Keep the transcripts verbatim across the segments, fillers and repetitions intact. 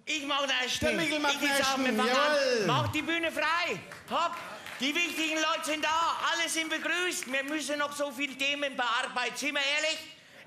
Ich mach den Ersten. Der Michel macht den Ersten. Jawohl. Mach die Bühne frei. Hopp. Die wichtigen Leute sind da. Alle sind begrüßt. Wir müssen noch so viel Themen bearbeiten. Sind wir ehrlich?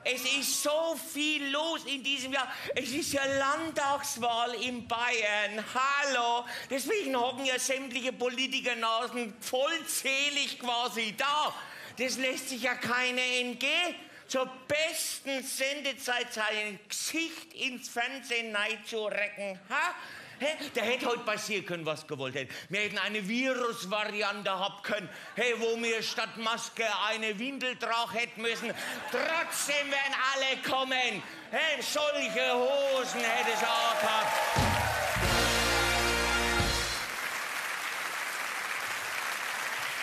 Es ist so viel los in diesem Jahr. Es ist ja Landtagswahl in Bayern. Hallo. Deswegen hocken ja sämtliche Politikernasen vollzählig quasi da. Das lässt sich ja keiner entgehen. Zur besten Sendezeit sein Gesicht ins Fernsehen neizurecken. Ha? Hä? Da hätt heut passieren können, was gewollt hätt. Wir hätten eine Virusvariante haben können. Hey, wo wir statt Maske eine Windel tragen hätten müssen. Trotzdem wären alle kommen. Hey, solche Hosen hätte ich auch gehabt.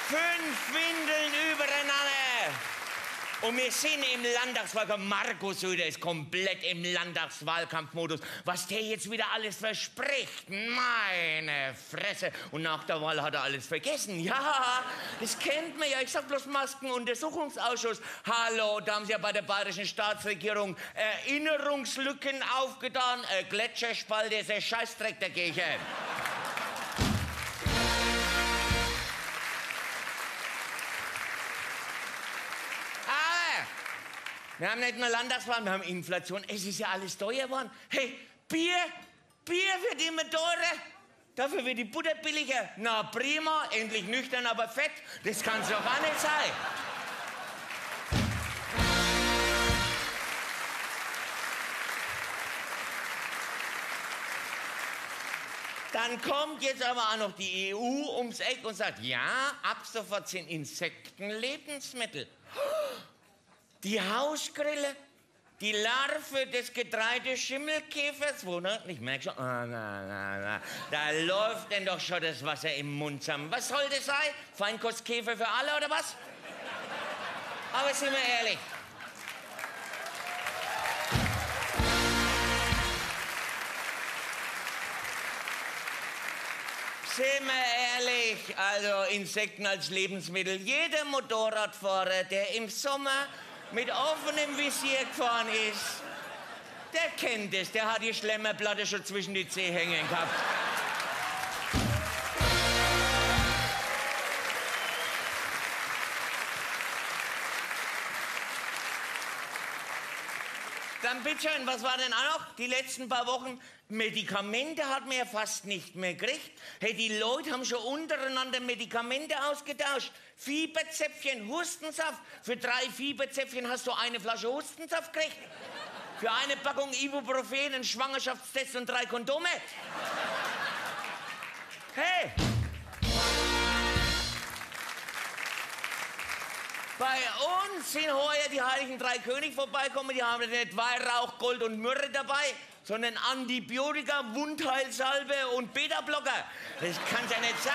Fünf Windeln übereinander. Und wir sind im Landtagswahlkampf. Markus Söder ist komplett im Landtagswahlkampfmodus. Was der jetzt wieder alles verspricht. Meine Fresse. Und nach der Wahl hat er alles vergessen. Ja, das kennt man ja. Ich sag bloß Maskenuntersuchungsausschuss. Hallo, da haben sie ja bei der bayerischen Staatsregierung Erinnerungslücken aufgetan. Äh, Gletscherspalte ist ein Scheißdreck dagegen. Aber wir haben nicht nur Landtagswahlen, wir haben Inflation. Es ist ja alles teuer geworden. Hey, Bier, Bier wird immer teurer. Dafür wird die Butter billiger. Na prima, endlich nüchtern, aber fett. Das kann's doch auch nicht sein. Dann kommt jetzt aber auch noch die E U ums Eck und sagt, ja, ab sofort sind Insekten Lebensmittel. Die Hausgrille, die Larve des Getreideschimmelkäfers, wo, ne? Ich merk schon, ah, na, na, na. Da läuft denn doch schon das Wasser im Mund zusammen. Was soll das sein? Feinkostkäfer für alle oder was? Aber sind wir ehrlich. Sind wir ehrlich, also Insekten als Lebensmittel. Jeder Motorradfahrer, der im Sommer mit offenem Visier gefahren ist, der kennt es, der hat die Schlemmerplatte schon zwischen die Zehen hängen gehabt. Dann bitteschön, was war denn auch noch die letzten paar Wochen? Medikamente hat man ja fast nicht mehr gekriegt. Hey, die Leute haben schon untereinander Medikamente ausgetauscht. Fieberzäpfchen, Hustensaft. Für drei Fieberzäpfchen hast du eine Flasche Hustensaft gekriegt. Für eine Packung Ibuprofen, einen Schwangerschaftstest und drei Kondome. Hey! Bei uns sind heuer die Heiligen Drei Könige vorbeigekommen, die haben nicht Weihrauch, Gold und Myrrhe dabei, sondern Antibiotika, Wundheilsalbe und Beta-Blocker. Das kann's ja nicht sein.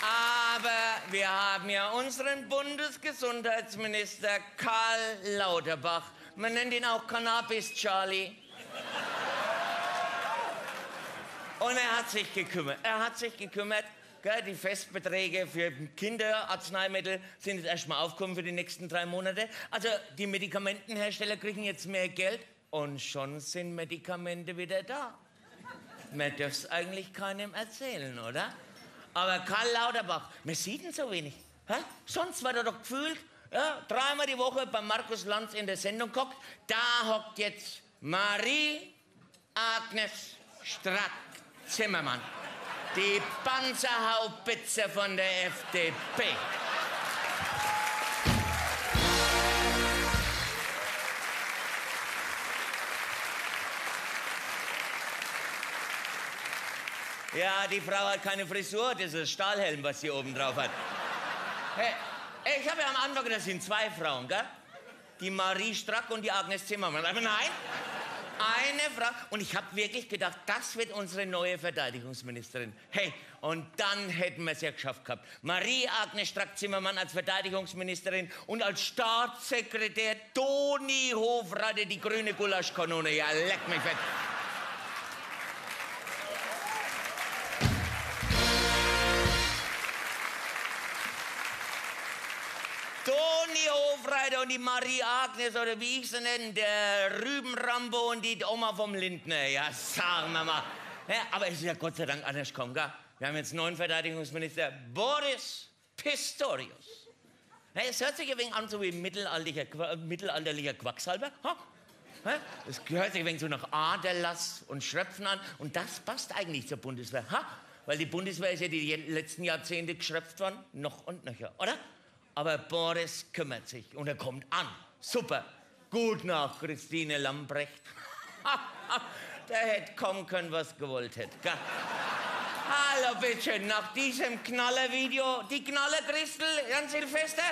Aber wir haben ja unseren Bundesgesundheitsminister Karl Lauterbach. Man nennt ihn auch Cannabis-Charlie. Und er hat sich gekümmert. Er hat sich gekümmert. Gell, die Festbeträge für Kinderarzneimittel sind jetzt erstmal aufgehoben für die nächsten drei Monate. Also die Medikamentenhersteller kriegen jetzt mehr Geld und schon sind Medikamente wieder da. Man darf's eigentlich keinem erzählen, oder? Aber Karl Lauterbach, man sieht ihn so wenig. Hä? Sonst war er doch gefühlt, ja, dreimal die Woche bei Markus Lanz in der Sendung gehockt. Da hockt jetzt Marie Agnes Strack-Zimmermann, die Panzerhaubitze von der F D P. Ja, die Frau hat keine Frisur, das ist Stahlhelm, was sie oben drauf hat. Hey, ich habe ja am Anfang gedacht, das sind zwei Frauen, gell? Die Marie Strack und die Agnes Zimmermann. Aber nein, eine Frau. Und ich habe wirklich gedacht, das wird unsere neue Verteidigungsministerin. Hey, und dann hätten wir's ja geschafft gehabt. Marie Agnes Strack-Zimmermann als Verteidigungsministerin und als Staatssekretär Toni Hofreiter, die grüne Gulaschkanone. Ja, leck mich fett. Toni Hofreiter und die Marie Agnes oder wie ich sie nenne, der Rübenrambo und die Oma vom Lindner. Ja, sagen wir mal. Ja, aber es ist ja Gott sei Dank anders gekommen, gell? Wir haben jetzt einen neuen Verteidigungsminister, Boris Pistorius. Ne, es hört sich ein wenig an so wie mittelalterlicher, Qua- mittelalterlicher Quacksalber. Ha? Hä? Es hört sich ein wenig so nach Aderlass und Schröpfen an. Und das passt eigentlich zur Bundeswehr. Ha? Weil die Bundeswehr ist ja die letzten Jahrzehnte geschröpft worden. Noch und nöcher, oder? Aber Boris kümmert sich und er kommt an. Super. Gute Nacht, Christine Lambrecht. Da hätt kommen können, was gewollt hätt, gell? Hallo, bitteschön, nach diesem Knallervideo, die Knallerchristel an Silvester?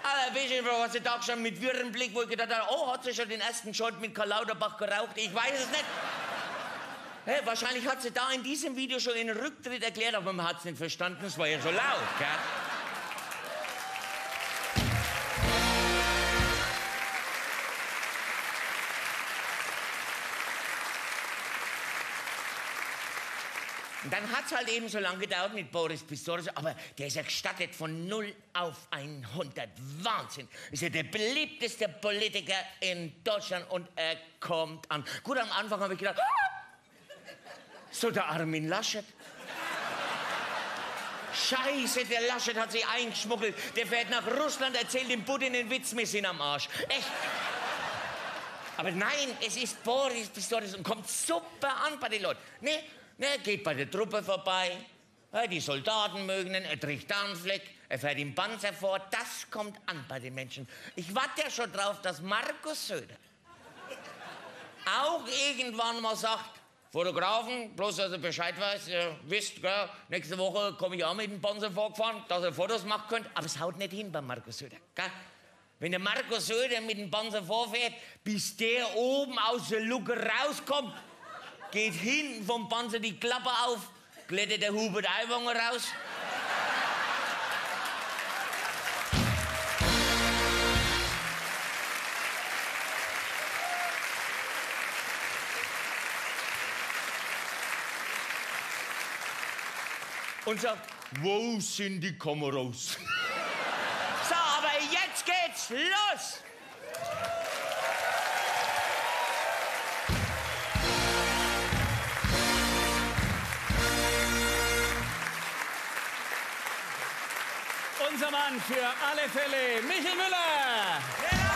Hallo, bitteschön, was ich da schon mit wirrem Blick, wo ich gedacht habe, oh, hat sie schon den ersten Shot mit Karl Lauterbach geraucht? Ich weiß es nicht. Hä, wahrscheinlich hat sie da in diesem Video schon ihren Rücktritt erklärt, aber man hat's nicht verstanden, es war ja so laut, gell? Und dann hat's halt eben so lange gedauert mit Boris Pistorius, aber der ist ja gestartet von null auf hundert. Wahnsinn. Ist ja der beliebteste Politiker in Deutschland und er kommt an. Gut, am Anfang habe ich gedacht, ah, so der Armin Laschet. Scheiße, der Laschet hat sich eingeschmuggelt. Der fährt nach Russland, erzählt dem Putin den Witz, wir sind am Arsch. Echt? Aber nein, es ist Boris Pistorius und kommt super an bei den Leuten. Ne? Ne, geht bei der Truppe vorbei. Ja, die Soldaten mögen ihn, er trägt Tarnfleck, er fährt im Panzer vor. Das kommt an bei den Menschen. Ich warte ja schon drauf, dass Markus Söder auch irgendwann mal sagt, Fotografen, bloß dass ihr Bescheid weiß, ihr wisst, gell, nächste Woche komme ich auch mit dem Panzer vorgefahren, dass ihr Fotos machen könnt. Aber es haut nicht hin bei Markus Söder, gell? Wenn der Markus Söder mit dem Panzer vorfährt, bis der oben aus der Luke rauskommt, geht hinten vom Panzer die Klappe auf, klettert der Hubert Aiwanger raus. Und sagt, wo sind die Komoros? So, aber jetzt geht's los. Unser Mann für alle Fälle, Michel Müller.